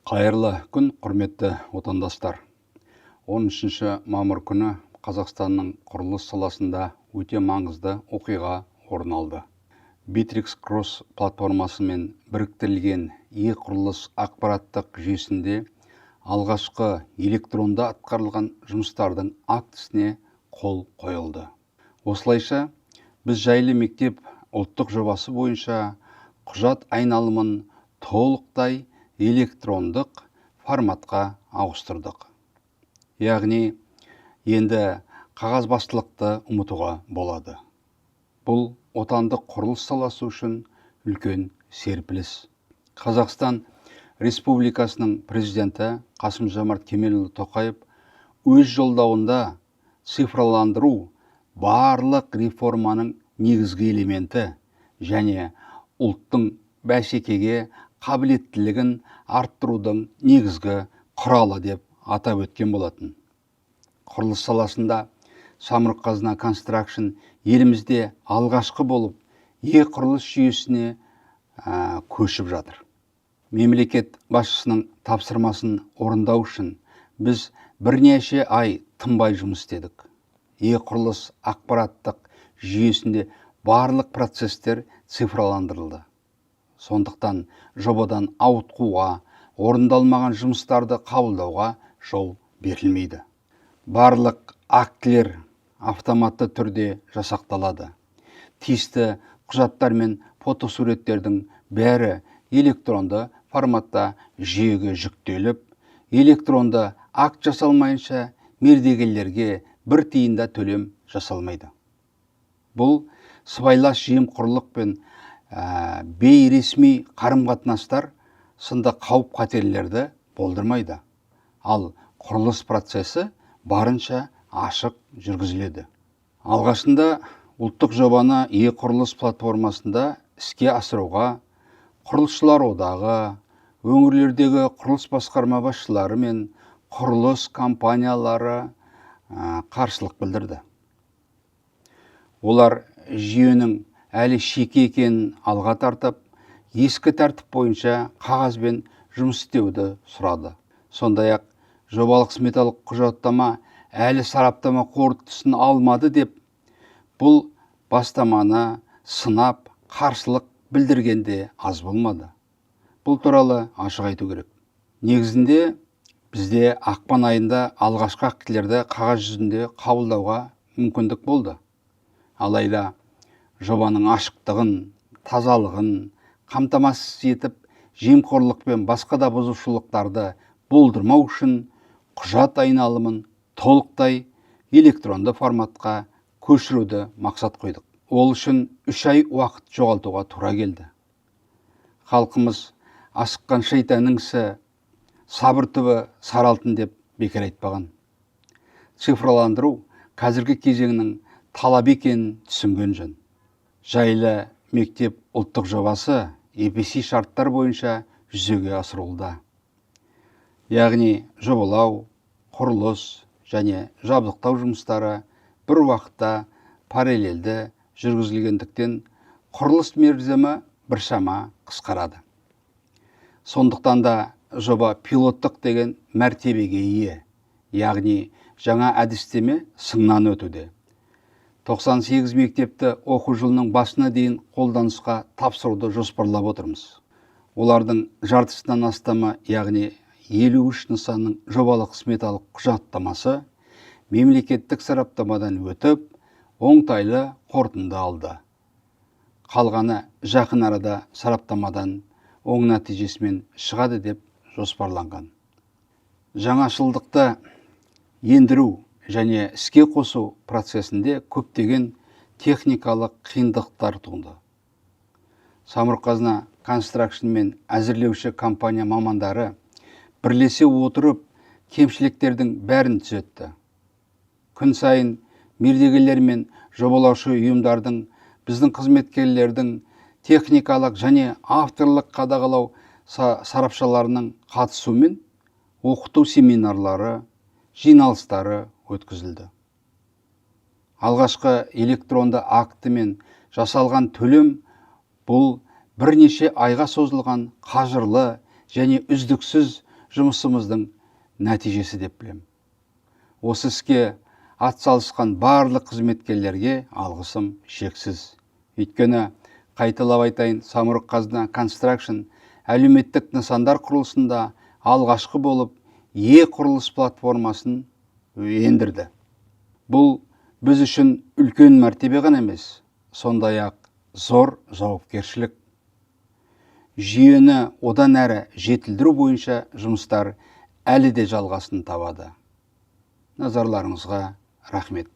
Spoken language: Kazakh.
Қайырлы күн, құрметті отандастар! 13 мамыр күні Қазақстанның құрылыс саласында өте маңызды оқиға орын алды. Bitrix Cross платформасымен біріктірілген е-құрылыс ақпараттық жүйесінде алғашқы электронды атқарылған жұмыстардың актісіне қол қойылды. Осылайша, біз «Жайлы мектеп» ұлттық жобасы бойынша құжат айналымын толықтай электрондық форматқа ауыстырдық. Яғни енді қағазбастылықты ұмытуға болады. Бұл отандық құрылыс саласы үшін үлкен серпіліс. Қазақстан Республикасының президенті Қасым Жомарт Кемелұлы Тоқаев өз жолдауында цифрландыру барлық реформаның негізгі элементі және ұлттың бәсекеге қабілеттілігін арттырудың негізгі құралы деп атап өткен болатын. Құрылыс саласында Самұрық Қазына Констракшн елімізде алғашқы болып е-құрылыс жүйесіне көшіп жатыр. Мемлекет басшысының тапсырмасын орындау үшін біз бірнеше ай тынбай жұмыс істедік. Е-құрылыс ақпараттық жүйесінде барлық процесстер цифрландырылды. Сондықтан жобадан ауытқуға, орындалмаған жұмыстарды қабылдауға жол берілмейді. Барлық актілер автоматты түрде жасақталады. Тиісті құжаттар мен фотосуреттердің бәрі электронды форматта жүйеге жүктеліп, электронды акт жасалмайынша мердігерлерге бір тиын да төлем жасалмайды. Бұл сыбайлас жемқорлық пен бейресми қарым қатынастар сынды қауіп қатерлерді болдырмайды, ал құрылыс процесі барынша ашық жүргізіледі. Алғашында ұлттық жобаны е-құрылыс платформасында іске асыруға құрылысшылар одағы, өңірлердегі құрылыс басқарма басшылары мен құрылыс компаниялары қарсылық білдірді. Олар жүйенің әлі шикі екенін алға тартып, ескі тәртіп бойынша қағазбен жұмыс істеуді сұрады. Сондай ақ жобалық сметалық құжаттама әлі сараптама қорытындысын алмады деп, бұл бастаманы сынап, қарсылық білдірген де аз болмады. Бұл туралы ашық айту керек. Негізінде бізде ақпан айында алғашқы актілерді қағаз жүзінде қабылдауға мүмкіндік болды. Алайда жобаның ашықтығын, тазалығын қамтамасыз етіп, жемқорлық пен басқа да бұзушылықтарды болдырмау үшін құжат айналымын толықтай электронды форматқа көшіруді мақсат қойдық. Ол үшін 3 ай уақыт жоғалтуға тура келді. Халқымыз «Асыққан шайтанның ісі, сабыр түбі сары алтын» деп бекер айтпаған. Цифрландыру қазіргі кезеңнің талабы екенін түсінген жөн. «Жайлы мектеп» ұлттық жобасы EPC шарттар бойынша жүзеге асырылуда. Яғни жобалау, құрылыс және жабдықтау жұмыстары бір уақытта параллельді жүргізілгендіктен, құрылыс мерзімі біршама қысқарады. Сондықтан да жоба пилоттық деген мәртебеге ие, яғни жаңа әдістеме сыннан өтуде. 98 мектепті оқу жылының басына дейін қолданысқа тапсыруды жоспарлап отырмыз. Олардың жартысынан астамы, яғни 53 нысанның жобалық сметалық құжаттамасы мемлекеттік сараптамадан өтіп, оңтайлы қорытынды алды. Қалғаны жақын арада сараптамадан оң нәтижесімен шығады деп жоспарланған. Жаңашылдықты ендіру және іске қосу процесінде көптеген техникалық қиындықтар туынды. Самұрық Қазына Констракшн мен әзірлеуші компания мамандары бірлесе отырып, кемшіліктердің бәрін түзетті. Күн сайын мердігерлер мен жобалаушы ұйымдардың, біздің қызметкерлердің, техникалық және авторлық қадағалау сарапшыларының қатысуымен оқыту семинарлары, жиналыстары өткізілді. Алғашқы электронды актімен жасалған төлем – бұл бірнеше айға созылған қажырлы және үздіксіз жұмысымыздың нәтижесі деп білемін. Осы іске атсалысқан барлық қызметкерлерге алғысым шексіз. Өйткені, қайталап айтайын, Самұрық Қазына Констракшн әлеуметтік нысандар құрылысында алғашқы болып е-құрылыс платформасын ендірді. Бұл біз үшін үлкен мәртебе ғана емес, сондай-ақ зор жауапкершілік. Жүйені одан әрі жетілдіру бойынша жұмыстар әлі де жалғасын табады. Назарларыңызға рахмет.